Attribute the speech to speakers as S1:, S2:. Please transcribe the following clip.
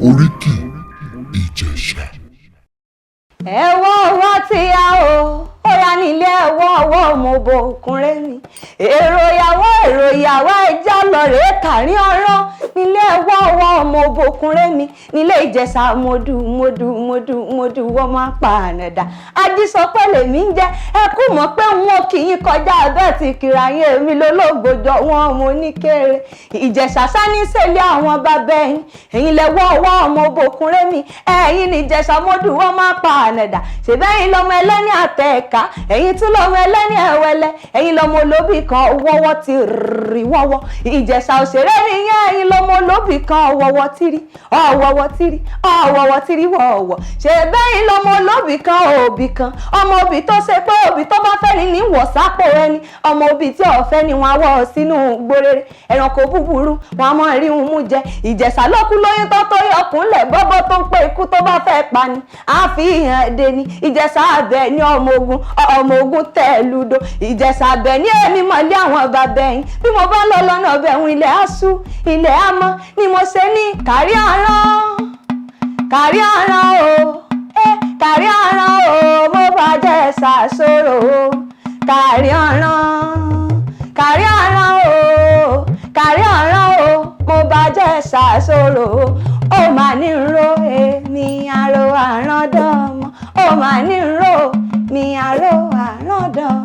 S1: Oríkì Ìjẹ̀ṣà.
S2: Ẹ̀wọ́ ọwọ́ ti yá o, ó yá nílé. Ẹ̀wọ́ ọwọ́ mo bo òkúnrẹ́ mi. Èrò ìyàwó, èrò ìyàwó, ẹja lọ rèé kàrí ọ̀rọ̀ nílé. Ẹ̀wọ́ ọwọ́ mo bo òkúnrẹ́ mi nílé Ìjẹ̀ṣà. Mọ́dù mọ́dù mọ́dù mọ́dù, wọ́n máa pa ànàdà. Ajísọpẹ́ lèmi ń jẹ́. Ẹ kú mọ̀ pé wọn kì í kọjá bẹ́ẹ̀ ti kìrà yín. Èmi lólógbòjọ wọn mo ní kéré. Ìjẹ̀ṣà sani sẹ́lẹ̀ àwọn bàbá ẹ̀yìn ẹ̀yìn lẹ́wọ́ ọwọ́ ọmọ òbòkúnrẹ́ mi. Ẹ̀yìn ní Ìjẹ̀ṣà mọ́dù, wọ́n máa pa ànàdà. Ṣèbẹ́yìn lọ́mọ ẹlẹ́ni àtẹ ẹ̀ka, ẹ̀yìn tún lọ́mọ ẹlẹ́ni ẹ̀wẹ̀lẹ̀, ẹ̀yìn lọ́mọ olóbì kan wọ́wọ́ ti rí wọ́wọ́. Ìjẹ̀ṣà òṣèré nìyẹn. Ẹ̀yìn lọ́mọ olóbì kan wọ́wọ́ tírí ọ̀wọ́wọ́ tírí ọ̀wọ́wọ́ tírí wọ̀ọ̀wọ̀. Ṣèbẹ́yìn lọ́mọ olóbì kan, òbí kan, ọmọ òbí tó ṣe pé òbí tó bá fẹ́ ni ní wọ̀ sápò ẹni, ọmọ òbí tí ọ̀fẹ́ ni wọ́n á wọ̀ sínú gbóréré. Ẹranko búburú wọn á mọ rí un mú jẹ. Ìjẹ̀ṣà ló kú lóyún tó tó yọkùnlẹ̀ bọ́bọ́ tó ń pé ikú tó bá fẹ́ pa ni àfihàn dé ni. Ìjẹ̀ṣà abẹ ní ọmọ ogun, ọmọ ogun tẹ̀ lùdò. Ìjẹ̀ṣà abẹ ní èmi mọ̀lẹ́ àwọn bàbá ẹ̀yìn. Bí mo bá lọ lọ́nà ọbẹ̀ ilẹ̀ á sú, ilẹ̀ á mọ́ ni mo ṣe ní kárí ọ̀ràn, kárí ọ̀ràn o, kárí ọ̀ràn o, mo bá jẹ́ ṣàṣòro o. Kárí ọ̀ràn, kárí ọ̀ràn o, kárí ọ̀ràn o, mo bá jẹ́ ṣàṣòro o. Ó mà ní ro èmi àrò àràndọ́mọ, ó mà ní ro mi àrò àràndọ́mọ.